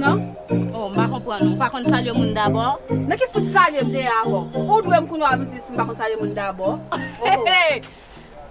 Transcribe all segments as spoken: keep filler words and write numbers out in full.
Oh, m pa konprann ou. Ou pa konn salye moun dabò? Nan ki fout salye m te ye avè w? Ou dwe m kounye a w ap di si m pa konn salye moun dabò? Oh, oh.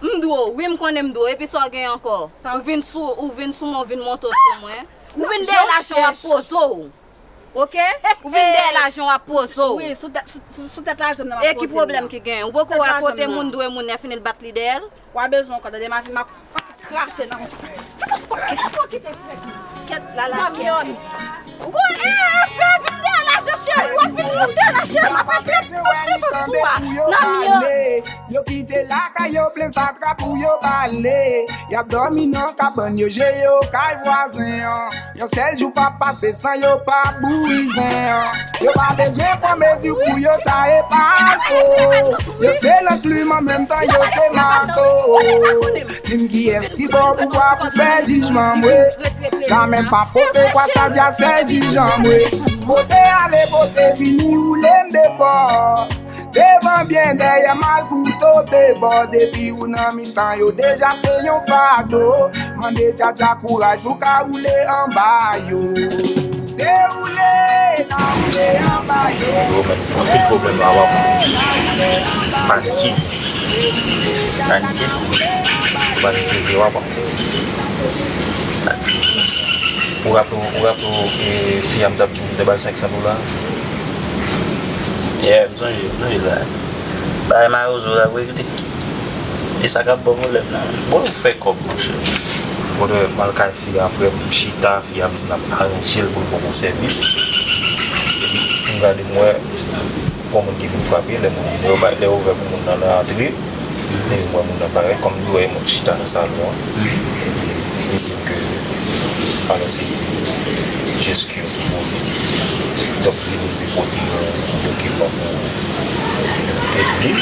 M dwe w, wi, m konnen m dwe w. Epi sa w gen ankò? Ou vin sou, ou vin sou mwen, ou vin monte w sou mwen. Ou vin dèyè lajan w ap poze w. Oke? Ou vin dèyè lajan w ap poze w. Wi, sou tèt, sou, sou, sou tèt lajan m nan m ap poze m nan. E ki pwoblèm ki genyen? Ou poko wè kote moun dwe moun, lè fini l bat li dèyè l? W a bezwen ankò, tande, m a vin m ap krache nan. Kèt, Lala, kèt. Ou konn, eh, eh, frè, vin dèyè lajan cheri, w ap vin monte la cheri, m ap antre tout nèg osou a. Nan myon. Yo kite lakay yo plen fatra pou yo pale. Y ap dòmi nan kabann yo, je yo kay vwazen an. Yon sèl jou p ap pase san yo pa bouri zen an. Yo pa bezwen pran mezi pou yo ta epay to. Yo se lanklim an menm tan yo se mato. Di m kiyès ki bò pouvwa pou fè jijman mwe. Jamè pa pote kwa sa dja sèl jijman mwe. Pote ale, pote vini, woule m de bò. Devan byen, dèyè mal, kouto de bò. Depi ou nan mitan yo, deja se yon fado. Mande Djadja kouraj pou ka woule anba yo. Se woule, n a woule anba yo. Yo menm, anpil pwoblèm la, w ap panike. Panike. Ou panike vre, w ap. Ou raple w, ou raple w, e, fi a m t ap di w m te ba l senk san dola? Yeah, m sonje, m sonje sa. Bagay mawozo la vre, kite. E sa k ap ban pwoblèm nan. Bon, ou fè kòb, monchè. Bon, m al kay fi a, frè m, m chita, fi a m di m ap aranje l pou l ban m yon sèvis. Epi, m gade, m wè, gon moun ki vin frape, lè moun, lè yo ba, lè yo ouvè pou moun nan, nan antre, epi m wè moun nan parèt, kòm li wè m chita nan salon an. Epi, li di m ke, alò, se Jeskyo ki voye. Donk, vini, li pote yon dokiman pou ede m.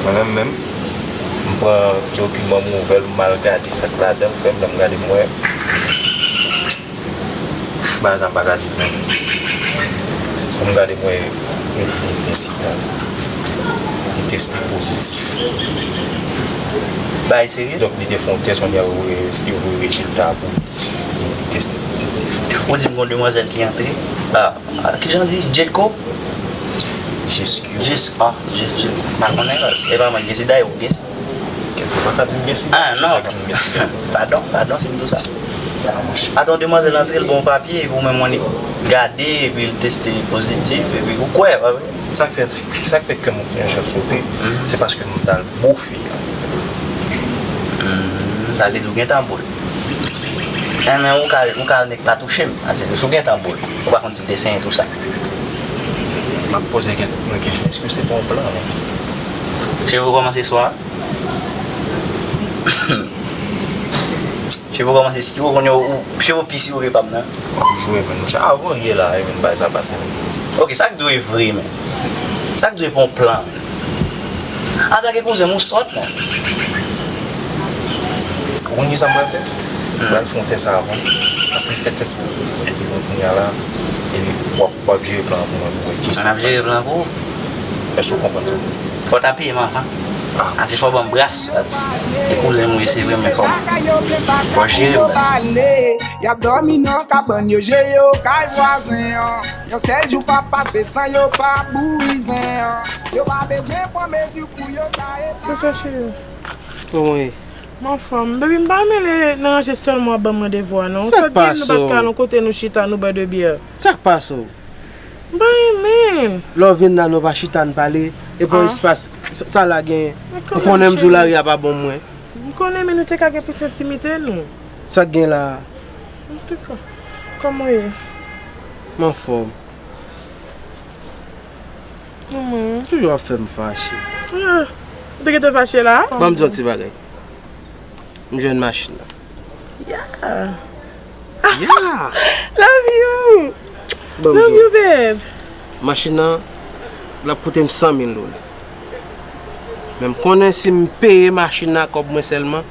Mwen menm, menm, m pran dokiman, m ouvè l, m al gade sa k ladan l, frè m, lè m gade, m wè, bagay sa m pa ka di l, menm. Pou m gade, m wè, e, li vin sida. Li teste pozitif. Bagay serye? Donk, li te fè yon tès, kounye a, yo voye, yo voye rezilta pou li. Li teste pozitif. Ou di m gon demwazèl ki antre? Ah, ah, kijan di? Jetko? Jeskyo. Jes-, ah, Jes-, Jes-, m pa konnen, baz. E pa mwen ki gen sida, e ou ki gen sida. Kèt, ou pa ka di m gen sida. Ah, non. Sa k di m gen sida? Padon, padon si m di w sa. Atann, demwazèl antre, l gen yon papye, epi ou menm ou annik gade, epi l teste pozitif, epi ou kwè, pa vre? Sa k fè ti, sa k fè kè m yon jan sote, se paske m t al bo fi a. Hmm, sa vle di ou gentan bo l. Enben, ou ka, ou ka al nèk pa touche m. Ase, si w gentan bo l, ou pa konn si l te senyen tou sa. M ap poze kè-, mwen kesyon, èske se pa yon plan, non? Cheve w kòmanse swa? Cheve w kòmanse siwo, kounye a ou, cheve w pi siwo ke pa m nan. W ap jwe, men, monchè. Avan yè la, e, men, bagay sa pase, men. Ok, sa k dwe vre, men? Sa k dwe pa yon plan, men? Antanke kouzen m, ou sòt, men. Ou konn ki sa m pral fè? M pral fè yon tès avan. M ap fin fè tès la. Epi bon, kounye a la, epi w ap, w ap jere plan an pou mwen, pou wè ki sa k pase. N ap jere plan pou ou. Èske w konprann sa? Fò w ta peye m avan. Ah. Ase fò w ban m bras. E kouzen m wi, se vre, men fò w, fò w jere m, baz. Y ap dòmi nan kabann yo, je yo kay vwazen an. Yon sèl jou p ap pase san yo pa bouri zen an. Yo pa bezwen pran mezi pou yo ta epanye. Kòman w ye? M anfòm. Baby, m pa renmen lè nan ranje sèlman w ap ban m randevou a, non. Ou sot di m nou pa t ka al yon kote nou chita, nou bwè de byè. Sa k pase w? M pa renmen. Lè w vin la, nou pa chita, n pale. Epi yon espas, sa, sa la gen. Ou konnen m di w lari a pa bon mwen. M konnen, men nou te ka gen plis entimite, nou. Sa k gen la a? Antouka, kòman w ye? M anfòm. Toujou ap fè m fache. Ah, ou te gentan fache la? Ban m di yon ti bagay. M jwenn machin nan. Yeah. Yeah. Love you. Ban m di w. Love you, babe. Machin nan, l ap koute m san mil dola. Men m konnen si m peye machin nan ak kòb mwen sèlman,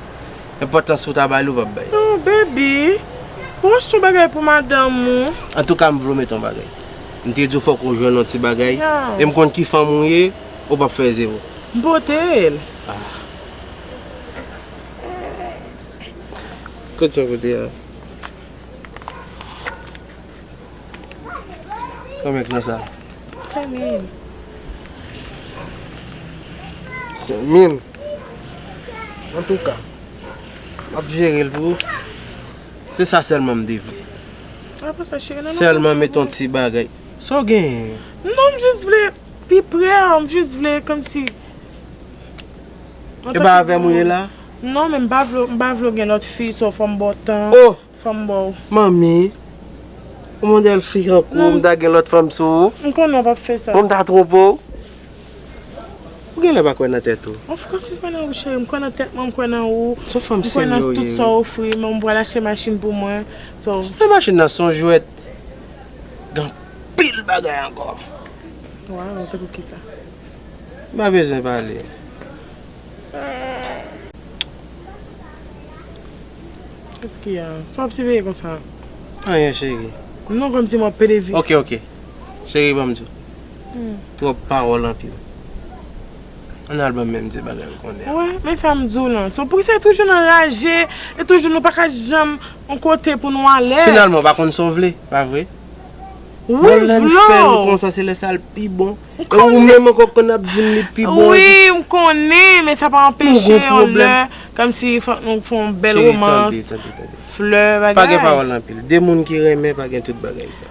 enpòtans pou w ta ba li, ou p ap bay. Non, baby. Ou achte yon bagay pou madanm ou. Antouka, m vle w mete yon bagay. M te di w fòk ou jwenn yon ti bagay. E m konn ki fanm ou ye, ou p ap fè zewo. M pote l. Ah. Kote sa w pote a? Konbyen k nan sa? Senk mil. Senk mil? Antouka, m ap jere l pou ou. Se sa sèlman m te vle. Apre sa, cheri, nan... Sèlman met yon ti bagay. Sa w genyen? Non, m jis vle pi pre, m jis vle kòmsi. E pa avè m ou ye la? Non, men m pa vle, m pa vle w gen lòt fi, so fò m ba w tan. Oh! Fò m ba w. Manmi, yon modèl fi tankou w, m ta gen lòt fanm sou ou? M konnen w p ap fè sa. Bon, m ta twonpe w? Ou genlè pa kwè nan tèt ou. Of course, m kwè nan ou, cheri. M kwè nan tèt mwen, m kwè nan ou. Se yon fanm serye w ye. M kwè nan tout sa w ofri mwen, m pral achte machin pou mwen. So. Men machin nan se yon jwèt. Gen anpil bagay ankò. Waw, tankou kisa? M pa bezwen pale. Kiyès ki a? Sa w ap siveye konsa? Anyen, cheri. Non, kòmsi m ap pede vi. Ok, ok. Cheri, ban m di w. Hmm. Twòp pawòl anpil. Ann al ban m menm ti bagay m konnen an. Wè, men sa m di w lan. Se pou sa toujou nan raje, e toujou nou pa ka janm yon kote pou nou alèz. Finalman, w pa konn sa w vle, pa vre? Wi, m vle w. Bon, lè n fè l konsa, se lè sa l pi bon. E ou menm ankò konn ap di m li pi bon. Wi, m konnen, men sa pa anpeche yon lè, kòmsi fòk nou fè yon bèl womans, flè, bagay. Pa gen pawòl anpil. De moun ki renmen, pa gen tout bagay sa.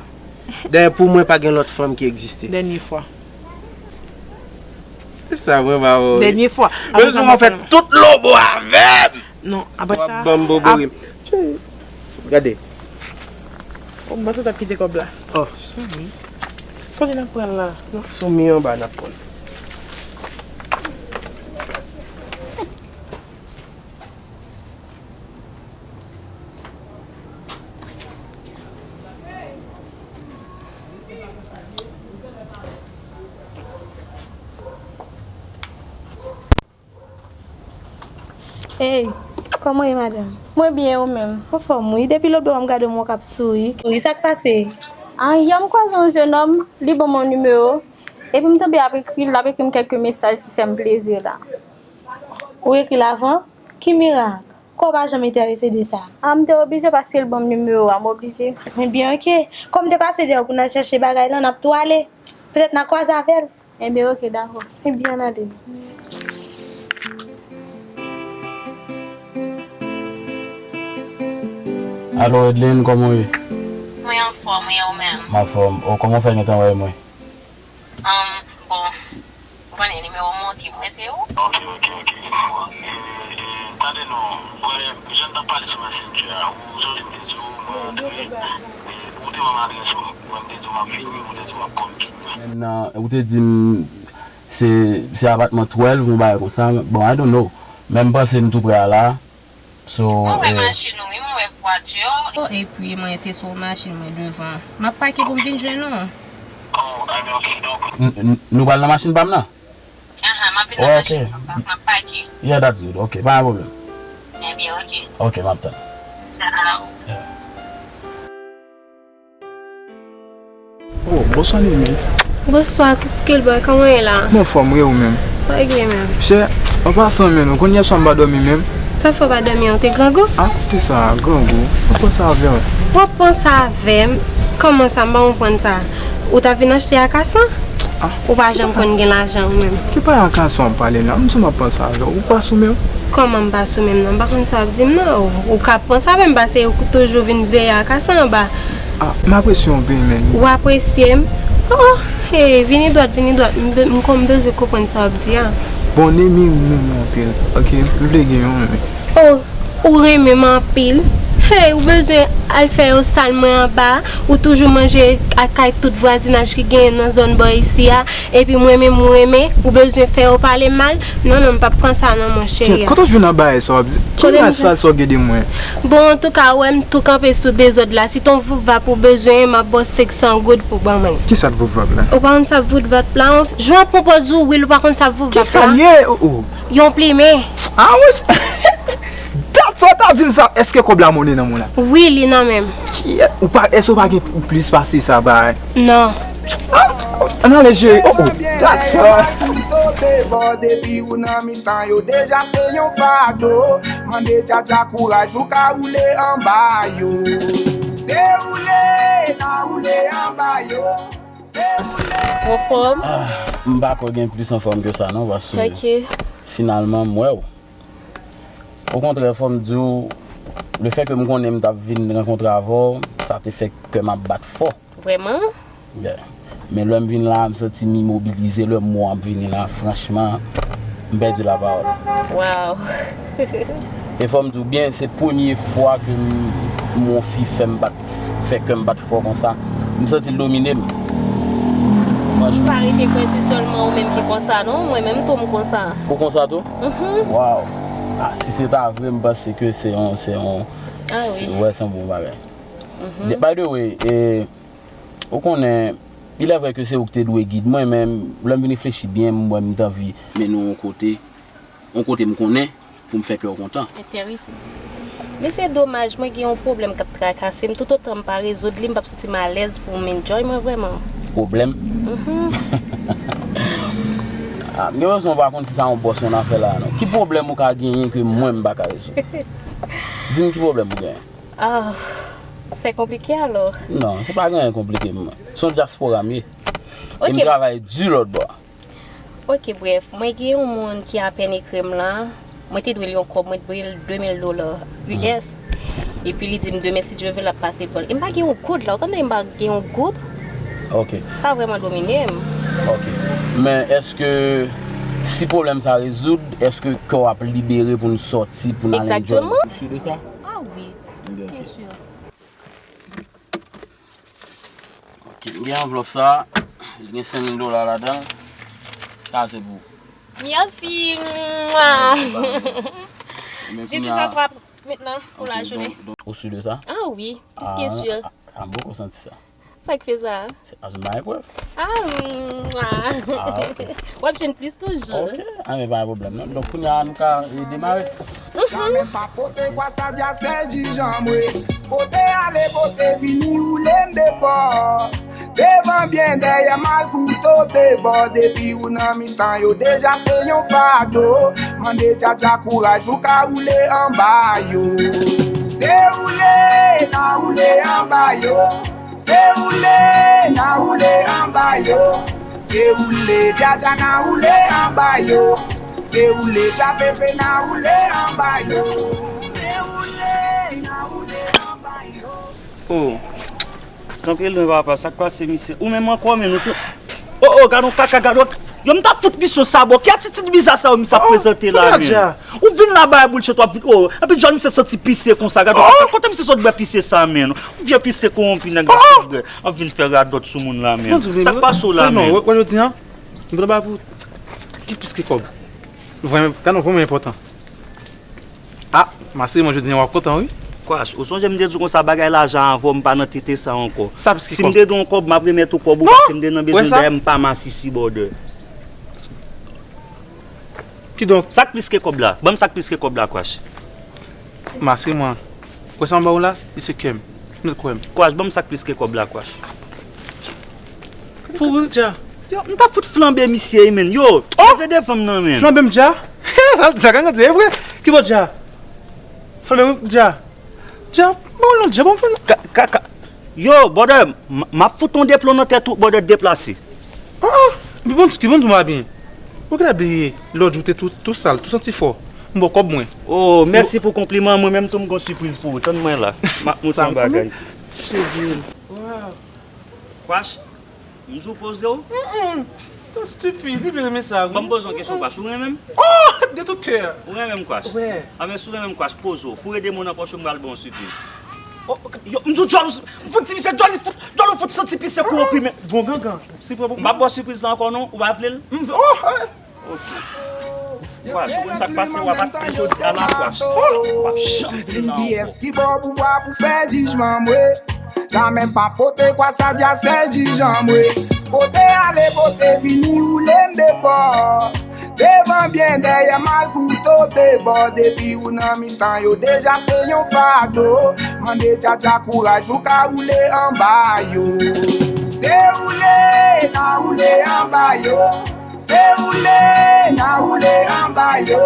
Dayè, pou mwen, pa gen lòt fanm ki egziste. Dènye fwa. Se sa, mwen pa wè. Dènye fwa. Apre sa, m ap fè tout lobo avè m. Non, apre sa. W ap ban m bobo wi. Gade. Oh, m panse w t ap kite kòb la. Oh. Kote n ap pran l la? Non, sou mi anba n ap pran l. Hey, kòman w ye, madanm? Mwen byen, ou menm? Anfòm, wi. Depi lòt bò a m gade w, m wè w k ap souri. Wi, sa k pase? Ayè, m kwaze yon jennonm, li ban m yon nimewo. Epi m tonbe ap ekri l, l ap ekri m kèk mesaj ki fè m plezi la. Ou ekri l avan? Ki mirak? Kò w pa janm enterese de sa? A, m te oblije paske l ban m nimewo a, m oblije. Ebyen, oke. Kòm m te pase dèyè w pou n al chèche bagay lan, n ap tou ale. Petèt n a kwaze avè l. Ebyen, oke, dakò. Ebyen, n ale. Alo, Edline, kòman w ye? Mwen anfòm, e ou menm? M anfòm. O, kòman w fè gentan wè mwen? Ahn, bon, ou konnen nimewo w montre mwen se ou. Ok, ok, ok, gen fwa. E, e, tande non, mwen, jan n t ap pale sou Messenger a, ou sonje m te di w, mwen antre, e, ou te ban m adrès ou, mwen m te di w m ap vini, ou te di w m ap pran kit mwen. Menm nan, ou te di m se, se apatman twelve, yon bagay konsa, bon, I don't know. Men m panse m tou prè a la. So, mwen wè, eh, machin ou, wi, mwen wè vwati w. Epi mwen te sou machin mwen devan. M ap pake pou m vin jwenn ou. Oh, ebyen, ok, donk. N-, n-, nou pral nan machin pa m nan? Aha, m ap vin nan machin pa m, m ap pake. Yeah, that's good. Ok, pa gen pwoblèm. Ebyen, ok. Ok, m ap tann. Ciao. Yeah. Oh, bonswa, Nini. Bonswa, Skillboy, kòman w ye la? M anfòm, wi, ou menm? Sa w regle menm? Chè, an pasan, men, ou konn yè swa m pa dòmi menm? Sa fè w pa dòmi an, ou te grangou? A, koute sa, grangou. Ou panse avè m? W ap panse avè m? Kòman sa, m pa konprann sa. Ou t ap vin achte akasan? A. Ou pa janm konn gen lajan ou menm. Ki pa akasan w ap pale la? M di w m ap panse avè w. Ou pa sou men w? Kòman m pa sou men m nan? M pa konn sa w ap di m nan. Ou, ou ka panse avè m paske ou toujou vin veye akasan anba. A, m apresye w anpil, men. Ou apresye m? Oh, hey, vini dwat, vini dwat. M be-, m konn bezwen konprann sa w ap di a. Bon, Nini, m renmen w anpil. Ok, m vle gen yon, men. Oh, ou renmen m anpil. Hey, ou bezwen al fè yo sal mwen anba. Ou toujou manje ak kay tout vwazinaj ki genyen nan zòn bò isi a. Epi mwen menm ou renmen, ou bezwen fè yo pale m mal? Non, non, m p ap pran sa non, mon cheri a. Kèt, kote w jwenn nan bagay sa w ap di? Ki imaj sal sa w gen de mwen? Bon, antouka, ou wè m tou kanpe sou dezòd la. Si t on vouvap ou bezwen, m ap ba w senk san goud pou ban mwen. Kisa t vouvap la? Ou pa konn sa vouvap la? Jan w ap pran pòz ou, wi, ou pa konn sa vouvap la? Kisa l ye? Oh, oh. Yon plimen. Ah, wi. Dat sa w ta di m sa, èske kòb la monnen nan men w la? Wi, li nan men m. Ki, ou pa, èske w pa gen plis pase sa, bay? Non. Ah, ann ale, cheri. Oh, oh, dat sa. Depi ou nan mitan yo, deja se yon fado. Mande Djadja kouraj pou ka woule anba yo. Se woule, n a woule anba yo. Anfòm? Ah, m pa kwè gen plis anfòm ke sa non, paske Ok. finalman m wè w. Okontrè, fò m di w, lefètke m konnen m t ap vin rankontre avè w, sa te fè kè m ap bat fò. Vrèman? Yeah. Men lè m vin la, m santi m imobilize, lè m wè w ap vini la, franchman, m pèdi lapawòl. Wow. E fò m di w byen, se premye fwa ke m, m wè yon fi fè m bat, fè kè m bat fò konsa. M santi l domine m. Franchman. Pa rete kwè se sèlman ou menm ki konsa non, mwen menm tou m konsa. Ou konsa tou? Mhm. Wow. Ah, si se ta vre, m panse ke se yon, se yon, Ah se, wi. wè, se yon bon bagay. Mhm. By the way, e, ou konnen, il est vrai que se ou ki te dwe gid mwen, men lè m vin reflechi byen, m wè m t anvi mennen w yon kote, yon kote m konnen, pou m fè kè w kontan. Enteresan. Men se domaj, mwen gen yon pwoblèm k ap trakase m. Toutotan m pa rezoud li, m p ap santi m alèz pou m enjoy mwen vrèman. Pwoblèm? Mhm. Ah, m gen enpresyon w pa konn si sa yon bòs yon afè la, non. Ki pwoblèm ou ka genyen ke mwen m pa ka rezoud? Di m ki pwoblèm ou genyen. Ah, c'est compliqué alors. Non, se pa gen anyen konplike mwen. Se yon dyaspora m ye. E m Ok. travay di lòt bò. Ok, bref, mwen gen yon moun ki apèn ekri m la. Mwen te dwe l yon kòb, mwen te dwe l de mil dola U S. Epi li di m demen si Dye vle l ap pase pran l. E m pa gen yon goud la, ou tande m pa gen yon goud? Ok. Sa vrèman domine m. Ok. Men èske si pwoblèm sa rezoud, èske kè w ap libere pou n sòti, pou n al enjoy? Exactement. Ou si de sa? Ah wi, Ok, ok. Bien sûr. Ok, m gen anvlòp sa. Li gen senk mil dola ladan l. Sa se pou ou. Merci. Mwa. Men Je suis kounye a, à toi maintenant pour la ok, journée. Donk, donk, ou si de sa? Ah wi, plus que sûr. Ah, ah, m poko santi sa. Sa k fè sa? Se paske m pa gen prèv. Ah, mwa. Ah, ok. W ap jwenn plis toujou. Ok, ah, men pa gen pwoblèm non. Donk, kounye a, nou ka, eh, demare. Jamè pa pote kwa sa dja sèl dijan mwe. Pote ale, pote vini, woule m de bò. Devan byen, dèyè mal kouto de bò. Depi ou nan mitan yo, deja se yon fado. Mande Djadja kouraj pou ka woule anba yo. Se woule, n a woule anba yo. Se woule, n a woule anba yo. Se woule, Djadja, n a woule anba yo. Se woule, Djafefe, n a woule anba yo. Se woule, n a woule anba yo. Oh, kanpe lwen papa, sa k pase misye? Ou menm ankò, men nou tou. Oh, oh, gad yon kaka, gad yon. Yo, m ta fout misye yon sabò. Ki atitid biza sa yo misye ap prezante la, men? Ou vin la bay boulchet, w ap vin, oh, epi John misye santi pise konsa, gad yon. Kote misye sot bwè pise sa, men? Ou vye pise kowonpi, nèg la sot bwè. W ap vin fè radòt sou moun la, men. Sa k pase w la, men? Wè, wè jodi a, m pran bay pou ki plis ki kòb. Vrèman, gad yon vrèman enpòtan. Ah, Masri, mwen jodi a w ap kontan, wi. Kwash, ou sonje m te di w konsa bagay lajan avè w, m pa nan tete sa ankò. Sa plis ki kòb. Si m te gen yon kòb, m ap remèt ou kòb ou, paske m te nan bezwen l, dayè m pa masisi, brother. Kidonk. Sa k plis ke kòb la? Ban m sa k plis ke kòb la, Kwash. Masri, mwen. Kwè sa m ba ou la, li se kè m. Mèt kwè m. Kwash, ban m sa k plis ke kòb la, Kwash. Pou ou, Dja. Yo, m ta fout flanbe misye, wi, men. Yo, leve devan m nan, men. Flanbe m, Dja? Sa, sa ka di, e vre. Ki bò, Dja? Flanbe m, Dja. Dja, bon, non, Dja, bon, flanbe. Ka, ka, ka. Yo, brother, m, m ap fout yon deplon nan tèt ou, brother, deplase. Ah, ah. Ki bon, ki bon, tou mwen byen. Ou ki ta bliye, lòt jou te tou, tou sal, tou santi fò. M ba w kòb mwen. Oh, mèsi pou konpliman, mwen menm tou m gon sipriz pou ou. Tann mwen la. M ap montre yon bagay. Wow. Kwash, m di w poze w? Mm-mm. Ou stupid, li vle renmen sa, wi. Ban m poze w yon kesyon, Kwash. Ou renmen m? Oh, de tout cœur. Ou renmen m, Kwash? Wè. Anben, si w renmen m, Kwash, poze w. Foure de mo nan pòch ou, m pral ba w yon sipriz. Oh, ok. Yo, m di w djòl ou, m fout di misye djòl, li fout, djòl ou fout santi pise kowonpi, men. Bon, gangan. M ap ba w sipriz la ankò, non? Ou pa vle l? M, oh, eh. Ok. Kwash, ou konn sa k pase, w ap aksepte jodi a la, Kwash. W ap janm vle la ankò. Kiyès ki ba w pouvwa pou fè jijman mwe? Jamè pa pote kwa sa dja sèl dijan mwe. Pote ale, pote vini, woule m de bò. Devan byen, dèyè mal kouto de bò. Depi ou nan mitan yo, deja se yon fado. Mande Djadja kouraj pou ka woule anba yo. Se woule, n a woule anba yo. Se woule, n a woule anba yo.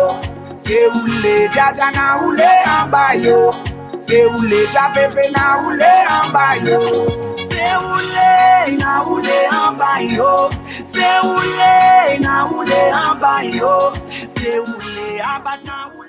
Se woule, Djadja, n a woule anba yo. Se woule, Djafefe, n a woule anba yo. Se woule, n a woule anba yo. Se woule, n a woule anba yo. Se woule, abat n a woule.